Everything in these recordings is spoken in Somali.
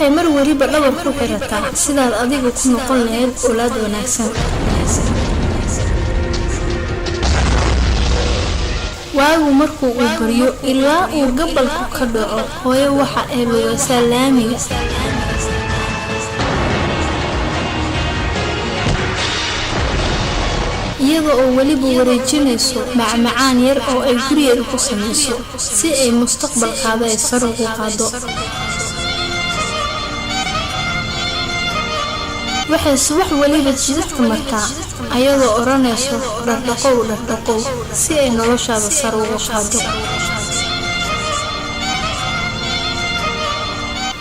Waxay mar weliba dhabar ku xirataa sidaad adiga ku noqon lahayd owlaad wanaagsan. Waagu markuu uu baryo ilaa uu gabalku ka dhaco, hooyo waxa ay lugaysaa laamiga, iyada oo weliba wareejinayso macmacaan yar oo ay gurigeeda ku samayso, si ay mustaqbalkaada ay sare ugu qaado. Waxay subax weliba jidadka martaa ayadoo odhanayso "Dhardhaqow, dhardhaqow," si ay noloshaada sare ugu qaado.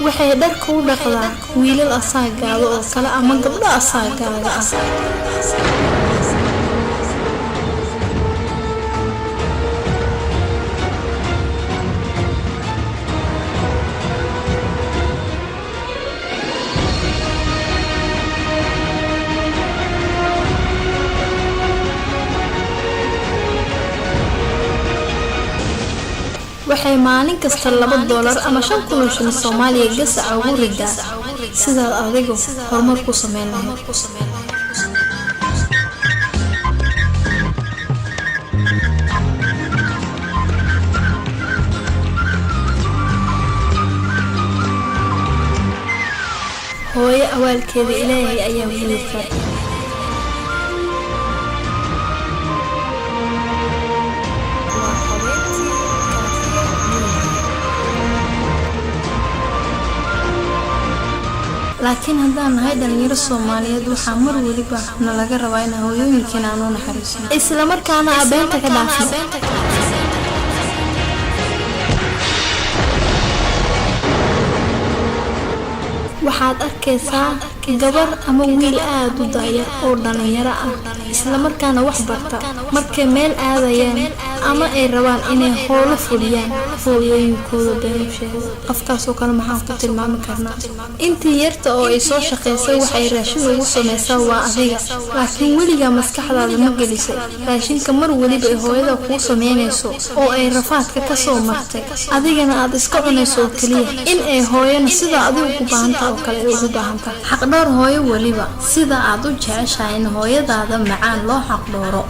Waxay dharka u dhaqdaa wiilal asaagaada oo kale ama gabdho asaagaaga ah. Waxay maalin kasta $2 ama 5,000 oo shilin Soomaaliya gasaca ugu ridaa sidaad adigu horumar ku sameyn lahayd. Hooyo awaalkeeda Ilaahay ayaa gudi kara. Waa Habeebtii Kaafiye Media. Laakiin haddaan nahay dhalinyaro Soomaaliyeed, waxaa mar weliba nalaga rabaa inaan hooyooyinkeena aan u naxariisno, islamarkaana abeenta ka dhaafno. Waxaad arkaysaa gabar ama wiil aada u da'yar oo dhalinyaro ah, islamarkaana wax barta. Markay meel aadayaan ama ay rabaan inay howlo fuliyaan, hooyooyinkooda been u sheego. Qofkaasoo kale maxaan ku tilmaami karnaa? Intii yarta oo ay soo shaqaysay waxay raashin ugu samaysaa waa adiga. Laakiin weligaa maskaxdaada ma gelisay raashinka mar weliba ay hooyada kuu sameynayso oo ay rafaadka kasoo martay, adigana aad iska cunayso oo keliya, in ay hooyana sida adigu ugu baahanta oo kale ay ugu baahantahay? Xaqdhoor hooyo weliba sida aad u jeceshahay in hooyadaada macaan loo xaqdhooro.